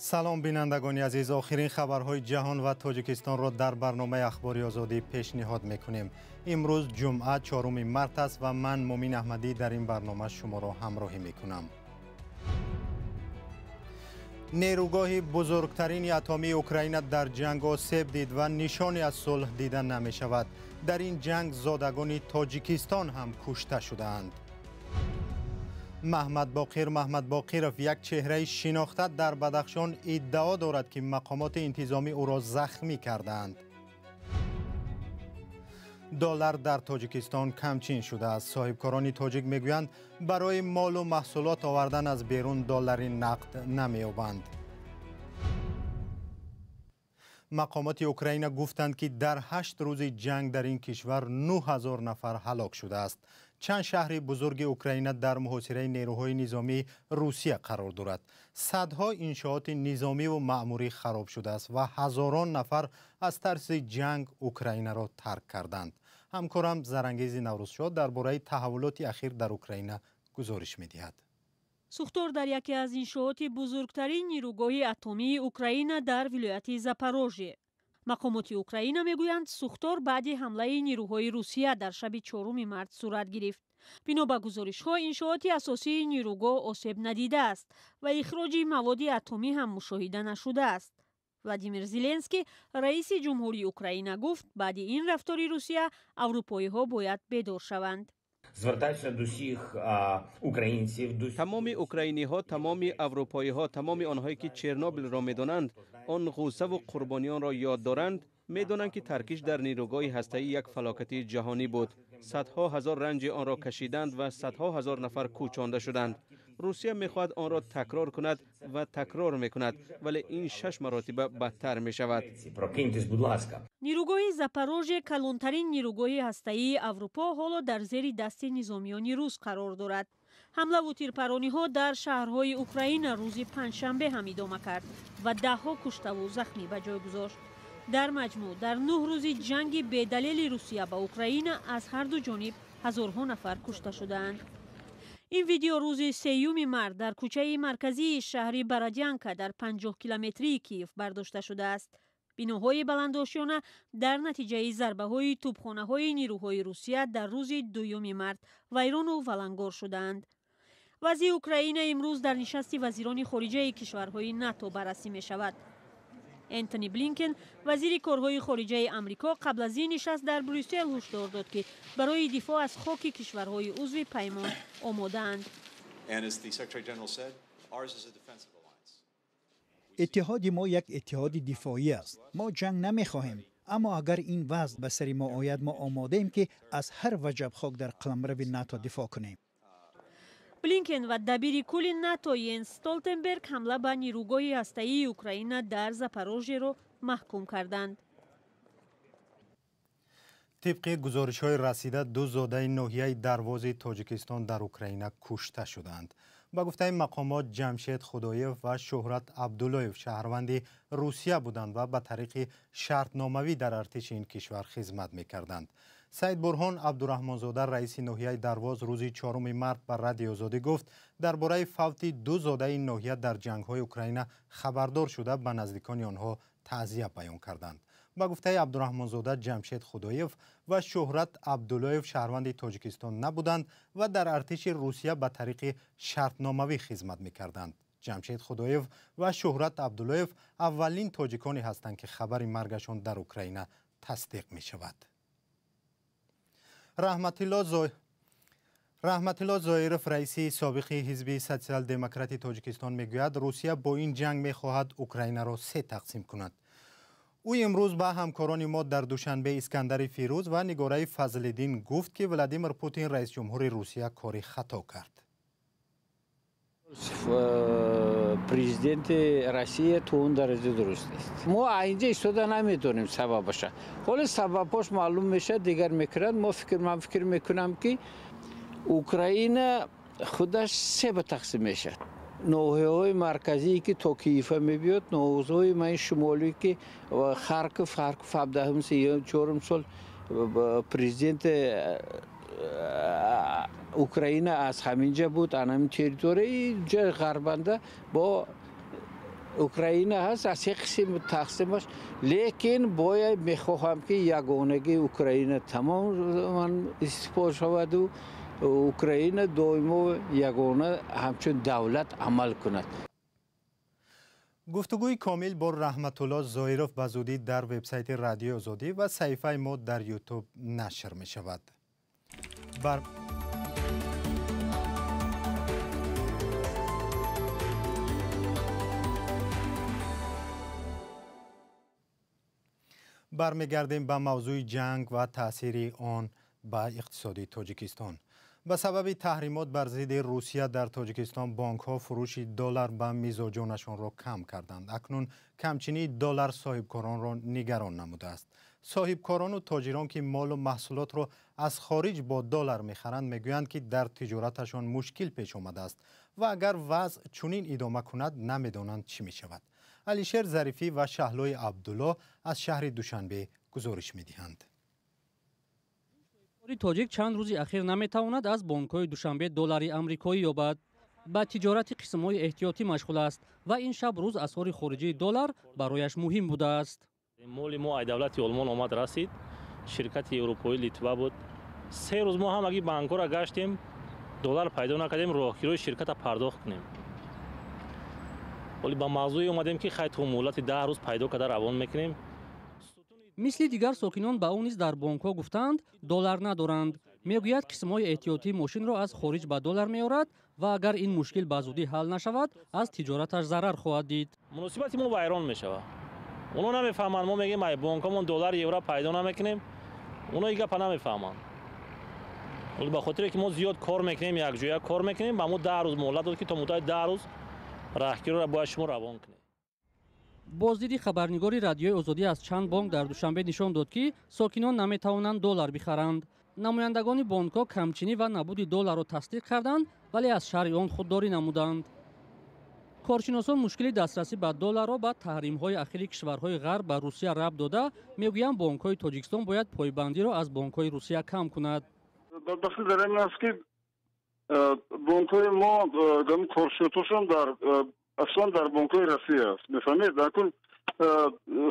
Салом, бинандагони азиз. Охирин хабарҳои ҷаҳон ва Тоҷикистонро дар барномаи Ахбори Озодӣ пешниҳод мекунем. Имрӯз ҷумъа, 4 март аст ва ман, Мумин Аҳмадӣ, дар ин барнома шуморо ҳамроҳӣ мекунам. Нерӯгоҳи бузургтарини атомии Украина дар ҷанг осеб дид ва нишоне аз сулҳ дида намешавад. Дар ин ҷанг зодагони Тоҷикистон ҳам кушта шудаанд. Маҳмадбоқир Маҳмадбоқиров, як чеҳраи шинохта дар Бадахшон, иддао дорад, ки мақомоти интизомӣ ӯро захмӣ кардаанд. Доллар дар Тоҷикистон камчин шудааст. Соҳибкорони тоҷик мегӯянд, барои молу маҳсулот овардан аз берун доллари нақд намеёбанд. Мақомоти Украина гуфтанд, ки дар 8 рӯзи ҷанг дар ин кишвар 9000 нафар ҳалок шудааст. Чанд шаҳри бузурги Украина дар муҳосираи нерӯҳои низомии Русия қарор дорад. Садҳо иншооти низомиву маъмурӣ хароб шудааст ва ҳазорон нафар аз тарси ҷанг Украинаро тарк карданд. Ҳамкорам Зарангези Наврӯзшоҳ дар бораи таҳаввулоти ахир дар Украина гузориш медиҳад. Сӯхтор дар яке аз иншооти бузургтарин нерӯгоҳи атомии Украина дар вилояти Запорожье. Мақомоти Украина мегӯянд, сӯхтор баъди ҳамлаи нерӯҳои Русия дар шаби 4 март сурат гирифт. Бино ба гузоришҳо, иншооти асосии нерӯгоҳ осеб надидааст ва ихроҷи маводи атомӣ ҳам мушоҳида нашудааст. Владимир Зеленский, раиси ҷумҳурии Украина, гуфт, баъди ин рафтори Русия аврупоиҳо бояд бедор шаванд. Звертаюся до всіх українців, до Тамоми украиниҳо, тамоми аврупоиҳо, тамоми онҳое ки Чернобилро медонанд, он ғуссаву қурбониёнро ёд доранд, медонанд, ки таркиш дар нерӯгоҳи ҳастаӣ як фалокати ҷаҳонӣ буд. Садҳо ҳазор ранҷи онро кашиданд ва садҳо ҳазор нафар кӯчонда шуданд. Русия мехоҳад онро такрор кунад ва такрор мекунад, вале ин шаш маротиба бадтар мешавад. Прокиньтесь, будь ласка. Нерӯгоҳи Запорожье, калонтарин нерӯгоҳи ҳастаии Аврупо, ҳоло дар зери дасти низомиёни рус қарор дорад. Ҳамлаву тирпарониҳо дар шаҳрҳои Украина рӯзи панҷшанбе ҳам идома кард ва даҳҳо куштаву захмӣ ба ҷой гузошт. Дар маҷмӯъ, дар 9 рӯзи ҷанги бедалели Русия ба Украина аз ҳарду ҷониб ҳазорҳо нафар кушта шудаанд. Ин видео рӯзи 3 март дар кӯчаи марказии шаҳри Бородянка дар 50 километрии Киев бардошта шудааст. Биноҳои баландошёна дар натиҷаи зарбаҳои тӯбхонаҳои нерӯҳои Русия дар рӯзи 2 март вайрону валангор шудаанд. Вазъи Украина имрӯз дар нишасти вазирони хориҷаи кишварҳои НАТО баррасӣ мешавад. Энтони Блинкен, вазири корҳои хориҷаи Амрико, қабл аз ин нишаст дар Брюссел ҳушдор дод, ки барои дифоъ аз хоки кишварҳои узви паймон омодаанд. And as the Secretary General said, ours is a defensive alliance. Иттиҳоди мо як иттиҳоди дифоӣ аст. Мо ҷанг намехоҳем, аммо агар ин вазъ ба сари мо ояд, мо омодаем, ки аз ҳар ваҷаб хок дар қаламрави НАТО дифоъ кунем. Блинкен ва дабири кулли НАТО Йенс Столтенберг ҳамла ба нерӯгоҳи ҳастаии Украина дар Запорожьеро маҳкум карданд. Тибқи гузоришҳои расида, ду зодаи ноҳияи Дарвози Тоҷикистон дар Украина кушта шуданд. Ба гуфтаи мақомот, Ҷамшед Худоев ва Шӯҳрат Абдуллоев шаҳрванди Русия буданд ва ба тариқи шартномавӣ дар артиши ин кишвар хизмат мекарданд. Саид Бурҳон Абдураҳмонзода, раиси ноҳияи Дарвоз, рӯзи 4 март ба Радиои Озодӣ гуфт, дар бораи фавти ду зодаи ин ноҳия дар ҷангҳои Украина хабардор шуда, ба наздикони онҳо таъзия баён карданд. Ба гуфтаи Абдураҳмонзода, Ҷамшед Худоев ва Шӯҳрат Абдуллоев шаҳрванди Тоҷикистон набуданд ва дар артиши Русия ба тариқи шартномавӣ хизмат мекарданд. Ҷамшед Худоев ва Шӯҳрат Абдуллоев аввалин тоҷиконе ҳастанд, ки хабари маргашон дар Украина тасдиқ мешавад. Раҳматилло Зоиров, раиси собиқи Ҳизби Социал-демократи Тоҷикистон, мегӯяд, Русия бо ин ҷанг мехоҳад Украинаро се тақсим кунад. Ӯ имрӯз ба ҳамкорони мо дар Душанбе, Искандари Фирӯз ва Нигораи Фазлиддин, гуфт, ки Владимир Путин, раисҷумҳури Русия, кори хато кард. Президенти Россия то он дараҷа дуруст нест. Мо инҷа истода наметонем сабабаша. Ҳоло сабабҳош маълум мешавад, дигар мекунад. Мо фикр, ман фикр мекунам, ки Украина худаш се ба тақсим мешавад: ноҳияҳои марказие, ки то Киева мебиёд, ноҳияҳои ман шумолӣ, ки Харков. Харков ҳабдаҳум чорум сол президенти Украина аз ҳаминҷа буд, ан ҳамин территория ҷа ғарбанда бо Украина ҳаст, аз се қисм тақсим аст, лекин бояд мехоҳам, ки ягонагии Украина тамоман истифода шаваду Украина доимо ягона ҳамчун давлат амал кунад. Гуфтугӯи комил бо Раҳматулло Зоиров ба зудӣ дар вебсайти Радиои Озодӣ ва саҳифаи мо дар Ютуб нашр мешавад. Бармегардем ба мавзӯи ҷанг ва таъсири он ба иқтисоди Тоҷикистон. Ба сабаби таҳримот бар зидди Русия дар Тоҷикистон бонкҳо фурӯши доллар ба мизоҷонашонро кам карданд. Акнун камчинии доллар соҳибкоронро нигарон намудааст. Соҳибкорону тоҷирон, ки молу маҳсулотро аз хориҷ бо доллар мехаранд, мегӯянд, ки дар тиҷораташон мушкил пеш омадааст ва агар вазъ чунин идома кунад, намедонанд чӣ мешавад. Алишер Зарифӣ ва Шаҳлои Абдулло аз шаҳри Душанбе гузориш медиҳанд. Тоҷик чанд рӯзи ахир наметавонад аз бонкҳои Душанбе доллари амрикоӣ ёбад. Ба тиҷорати қисмҳои эҳтиётӣ машғул аст ва ин шаб рӯз асъори хориҷии доллар барояш муҳим будааст. Моли мо ай давлати Олмон омад, расид, ширкати европоӣ Литва буд. 3 рӯз мо ҳамагӣ банкҳоро гаштем, доллар пайдо накардем, роҳкирои ширката пардохт кунем. Ҳоли ба мавзӯе омадем, ки хай то муҳлати 10 рӯз пайдо карда равон мекунем. Мисли дигар сокинон, ба ӯ низ дар бонкҳо гуфтаанд, доллар надоранд. Мегӯяд, қисмҳои эҳтиётии мошинро аз хориҷ ба доллар меорад ва агар ин мушкил ба зудӣ ҳал нашавад, аз тиҷораташ зарар хоҳад дид. Муносибати мо вайрон мешавад. Оно намефаҳманд. Мо мегӯем, ай бонкҳомон доллар, евро пайдо намекунем, оно и гапа намефаҳманд. Вале ба хотире ки мо зиёд кор мекунем, якҷоя кор мекунем, ба мо 10 рӯз муҳлат дод, ки то муддати 10 рӯз раҳгироро бояд шумо равон кунед. Боздиди хабарнигори Радиои Озодӣ аз чанд бонк дар Душанбе нишон дод, ки сокинон наметавонанд доллар бихаранд. Намояндагони бонкҳо камчинӣ ва набуди долларро тасдиқ карданд, вале аз шарҳи он худдорӣ намуданд. Коршиносон мушкили дастрасӣ ба долларро ба таҳримҳои ахири кишварҳои ғарб ба Русия рабт дода, мегӯянд, бонкҳои Тоҷикистон бояд пойбандиро аз бонкҳои Русия кам кунад. Бадбахтӣ дар ин аст, ки бонкҳои мо коршиносошон дар аслан дар бонкҳои Россия аст, мефаҳмед? Акун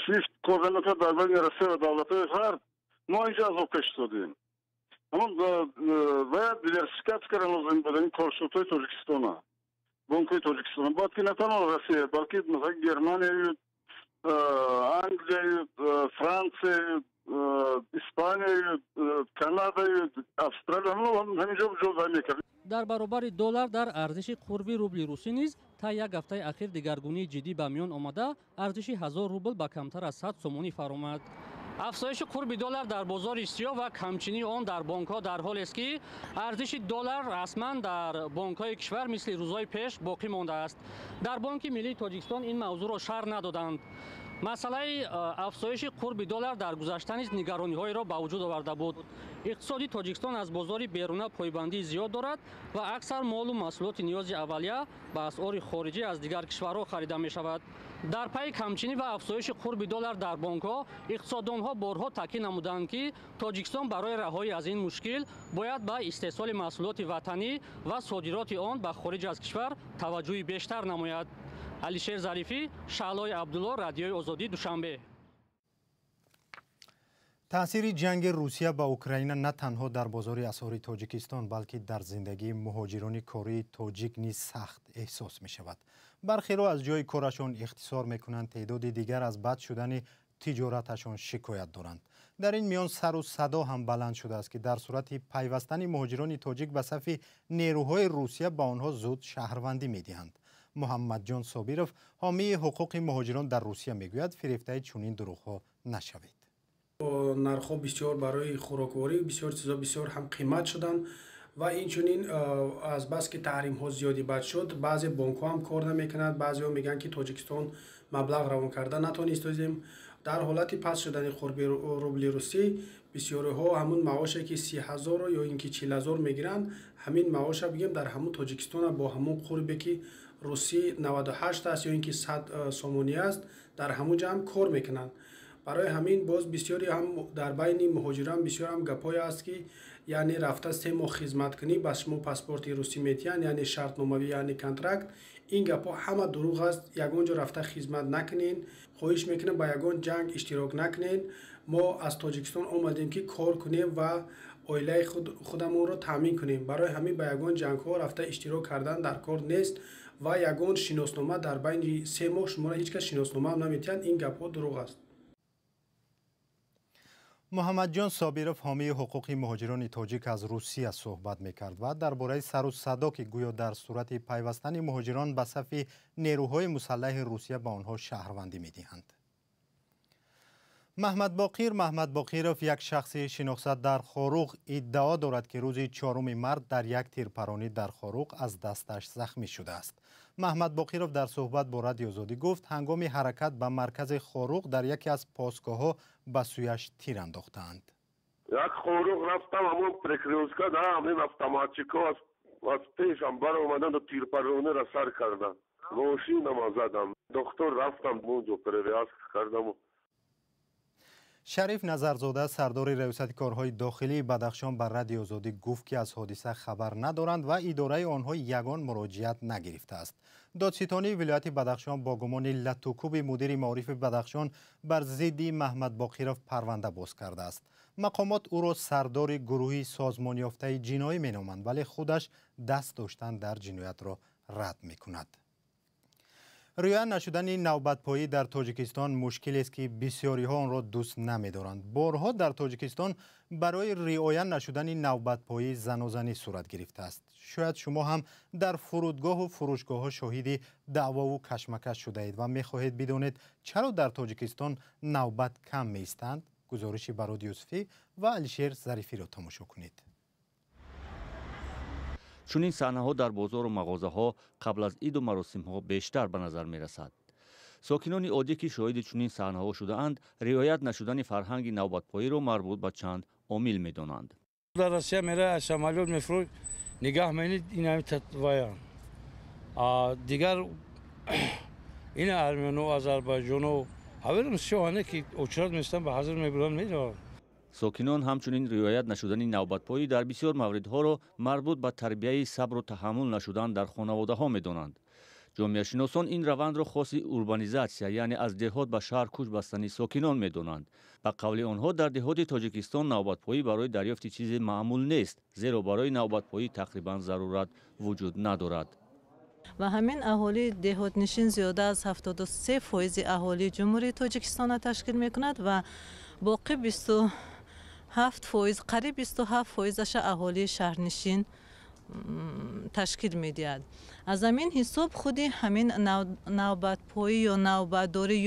Свифт кор намекунад дар байни Россия ва давлатҳои ғарб, мо инҷо азоб кашидодем. Ҳамон бояд диверсификатсия кардан лозим буд ин коршиносҳои Тоҷикистона, бонкҳои Тоҷикистона бояд ки на танҳо Россия, балки масалан Германияю, Англияю, Франсияю, Испанияю, Канадаю, Австралия, ҳаминҷо ҷо мекард. Дар баробари доллар дар арзиши қурби рубли русӣ низ та як ҳафтаи ахир дигаргунии ҷиддӣ ба миён омада, арзиши 1000 рубл ба камтар аз 100 сомонӣ фаромад. Афзоиши қурби доллар дар бозори сиёҳ ва камчинии он дар бонкҳо дар ҳолест, ки арзиши доллар расман дар бонкҳои кишвар мисли рӯзҳои пеш боқӣ мондааст. Дар Бонки миллии Тоҷикистон ин мавзӯъро шарҳ надоданд. Масъалаи афзоиши қурби доллар дар гузашта низ нигарониҳоеро ба вуҷуд оварда буд. Иқтисоди Тоҷикистон аз бозори беруна пойбандии зиёд дорад ва аксар молу маҳсулоти ниёзи аввалия ба асъори хориҷӣ аз дигар кишварҳо харида мешавад. Дар пайи камчинӣ ва афзоиши қурби доллар дар бонкҳо, иқтисоддонҳо борҳо таъкид намуданд, ки Тоҷикистон барои раҳоӣ аз ин мушкил бояд ба истеҳсоли маҳсулоти ватанӣ ва содироти он ба хориҷ аз кишвар таваҷҷӯҳи бештар намояд. Алишер Зарифӣ, Шаҳлои Абдулло, Радиои Озодӣ, Душанбе. Таъсири ҷанги Русия ба Украина на танҳо дар бозори асъори Тоҷикистон, балки дар зиндагии муҳоҷирони кории тоҷик низ сахт эҳсос мешавад. Бархеро аз ҷои корашон ихтисор мекунанд, теъдоди дигар аз бад шудани тиҷораташон шикоят доранд. Дар ин миён сару садо ҳам баланд шудааст, ки дар сурати пайвастани муҳоҷирони тоҷик ба сафи нерӯҳои Русия, ба онҳо зуд шаҳрвандӣ медиҳанд. Муҳаммадҷон Собиров, ҳомии ҳуқуқи муҳоҷирон дар Русия, мегӯяд, фирефтаи чунин дурӯғҳо нашавед. Нархҳо бисёр барои хӯрокворӣ, бисёр чизо бисёр ҳам қимат шуданд ва инчунин азбаски таҳримҳо зиёди бад шуд, баъзе бонкҳо ҳам кор намекунад. Баъзеҳо мегӯянд, ки Тоҷикистон маблағ равон карда натонистозем. Дар ҳолати паст шудани қурби рубли русӣ, бисёриҳо ҳамун маоше, ки 30 ҳазору ё ин ки 40 ҳазор мегиранд, ҳамин маоша бигем, дар ҳамун Тоҷикистона бо ҳамун қурбе, ки русӣ 98 аст ё ин ки 100 сомонӣ аст, дар ҳамун ҷа ҳам кор мекунанд. Барои ҳамин боз бисёре ҳам дар байни муҳоҷирон бисёр ҳам гапҳое аст, ки Яъне рафта 3 моҳ хизмат кунӣ, ба шумо паспорти русӣ метиҳанд, яъне шартномавӣ, яъне контракт. Ин гапҳо ҳама дурӯғ аст. Ягон ҷо рафта хизмат накунен. Хоҳиш мекунам, ба ягон ҷанг иштирок накунен. Мо аз Тоҷикистон омадем, ки кор кунем ва оилаи худамонро таъмин кунем. Барои ҳамин ба ягон ҷангҳо рафта иштирок кардан дар кор нест ва ягон шиноснома дар байни 3 моҳ шуморо ҳеҷ кас шиносномаам наметиҳанд. Ин гапҳо дурӯғ аст. Муҳаммадҷон Собиров, ҳомии ҳуқуқи муҳоҷирони тоҷик аз Русия суҳбат мекард ва дар бораи сару садо, ки гӯё дар сурати пайвастани муҳоҷирон ба сафи нерӯҳои мусаллаҳи Русия ба онҳо шаҳрвандӣ медиҳанд. Маҳмадбоқир Маҳмадбоқиров, як шахси шинохтзад дар Хоруғ, иддао дорад, ки рӯзи 4 март дар як тирпаронӣ дар Хоруғ аз дасташ захмӣ шудааст. Маҳмадбоқиров дар суҳбат бо Радио Озодӣ гуфт, ҳангоми ҳаракат ба маркази Хоруғ дар яке аз постгоҳҳо ба сӯяш тир андохтаанд. Як Хоруғ рафтам, ҳамон перекрёстка да ҳамин автоматчико аз пешам баромаданду тирпарониро сар карданд. Мошинама задам. Доктор рафтам, онҷо перевязка кардаму. Шариф Назарзода, сардори раёсати корҳои дохилии Бадахшон, ба Радио Озодӣ гуфт, ки аз ҳодиса хабар надоранд ва идораи онҳо ягон муроҷиат нагирифтааст. Додситонии вилояти Бадахшон бо гумони латукуби мудири маорифи Бадахшон бар зидди Маҳмадбоқиров парванда боз кардааст. Мақомот ӯро сардори гурӯҳи созмонёфтаи ҷиноӣ меноманд, вале худаш даст доштан дар ҷиноятро рад мекунад. Риоя нашудани навбатпоӣ дар Тоҷикистон мушкилест, ки бисёриҳо онро дӯст намедоранд. Борҳо дар Тоҷикистон барои риоя нашудани навбатпоӣ занозанӣ сурат гирифтааст. Шояд шумо ҳам дар фурудгоҳу фурӯшгоҳҳо шоҳиди даъвову кашмакаш шудаед ва мехоҳед бидонед, чаро дар Тоҷикистон навбат кам меистанд. Гузориши Барод Юсуфӣ ва Алишер Зарифиро тамошо кунед. Чунин саҳнаҳо дар бозору мағозаҳо қабл аз иду маросимҳо бештар ба назар мерасад. Сокинони оддӣ, ки шоҳиди чунин саҳнаҳо шудаанд, риоят нашудани фарҳанги навбатпоиро марбут ба чанд омил медонанд. Дар Россия мера аз самолёт мефурӯд, нигаҳ менид, ин ваян. Дигар ин армяну азарбайҷону ҳаверам сиёҳане, ки очрат местан, ба ҳазр мебуранд, мераванд. Сокинон ҳамчунин риоят нашудани навбатпоӣ дар бисёр мавридҳоро марбут ба тарбияи сабру таҳаммул нашудан дар хонаводаҳо медонанд. Ҷомеашиносон ин равандро хоси урбанизатсия, яъне аз деҳот ба шаҳр кӯч бастани сокинон медонанд. Ба қавли онҳо, дар деҳоти Тоҷикистон навбатпоӣ барои дарёфти чизе маъмул нест, зеро барои навбатпоӣ тақрибан зарурат вуҷуд надорад. Ва ҳамин аҳолии деҳотнишин зиёда аз 73% аҳолии Ҷумҳурии Тоҷикистонро ташкил мекунад ва боқӣ 27%, қариб 27%-аша аҳолии шаҳрнишин ташкил медиҳад. Аз ҳамин ҳисоб худи ҳамин навбатпоӣ ё навбатдорӣ,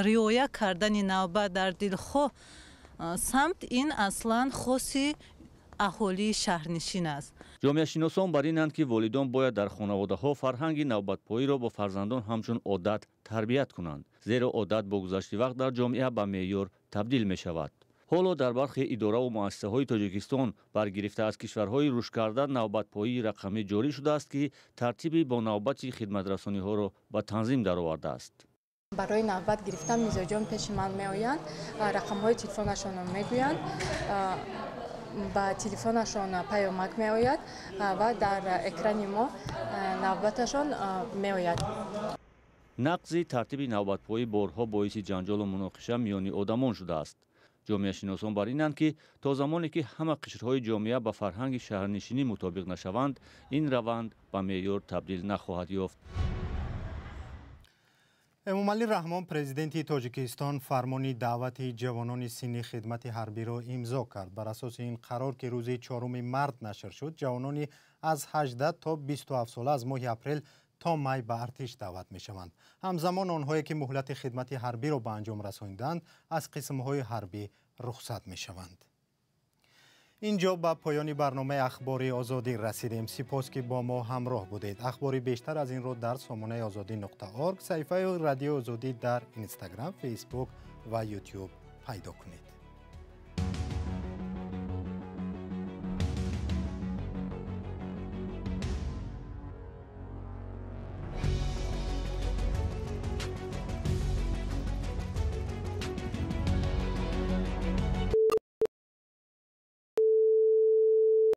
риоя кардани навбат дар дилхоҳ самт, ин аслан хоси аҳолии шаҳрнишин аст. Ҷомеашиносон бар инанд, ки волидон бояд дар хонаводаҳо фарҳанги навбатпоиро бо фарзандон ҳамчун одат тарбият кунанд, зеро одат бо гузашти вақт дар ҷомеа ба меъёр табдил мешавад. Ҳоло дар бархе идораву муассисаҳои Тоҷикистон баргирифта аз кишварҳои рушдкарда навбатпоии рақамӣ ҷорӣ шудааст, ки тартиби бо навбати хидматрасониҳоро ба танзим даровардааст. Барои навбат гирифтан мизоҷон пеши ман меоянд, рақамҳои телефонашонро мегӯянд, ба телефонашон паёмак меояд ва дар экрани мо навбаташон меояд. Нақзи тартиби навбатпоӣ борҳо боиси ҷанҷолу муноқиша миёни одамон шудааст. Ҷомеашиносон бар инанд, ки то замоне ки ҳама қишрҳои ҷомеа ба фарҳанги шаҳрнишинӣ мутобиқ нашаванд, ин раванд ба меъёр табдил нахоҳад ёфт. Эмомалӣ Раҳмон, президенти Тоҷикистон, фармони даъвати ҷавонони синни хидмати ҳарбиро имзо кард. Бар асоси ин қарор, ки рӯзи 4 март нашр шуд, ҷавонони аз 18 то 27 сола аз моҳи апрел то май ба артиш даъват мешаванд. Ҳамзамон онҳое, ки муҳлати хидмати ҳарбиро ба анҷом расонидаанд, аз қисмҳои ҳарбӣ рухсат мешаванд. Инҷо ба поёни барномаи Ахбори Озодӣ расидем. Сипос, ки бо мо ҳамроҳ будед. Ахбори бештар аз инро дар сомонаи озодӣ.орг, саҳифаи Радиои Озодӣ дар Инстаграм, Фейсбук ва Ютюб пайдо кунед.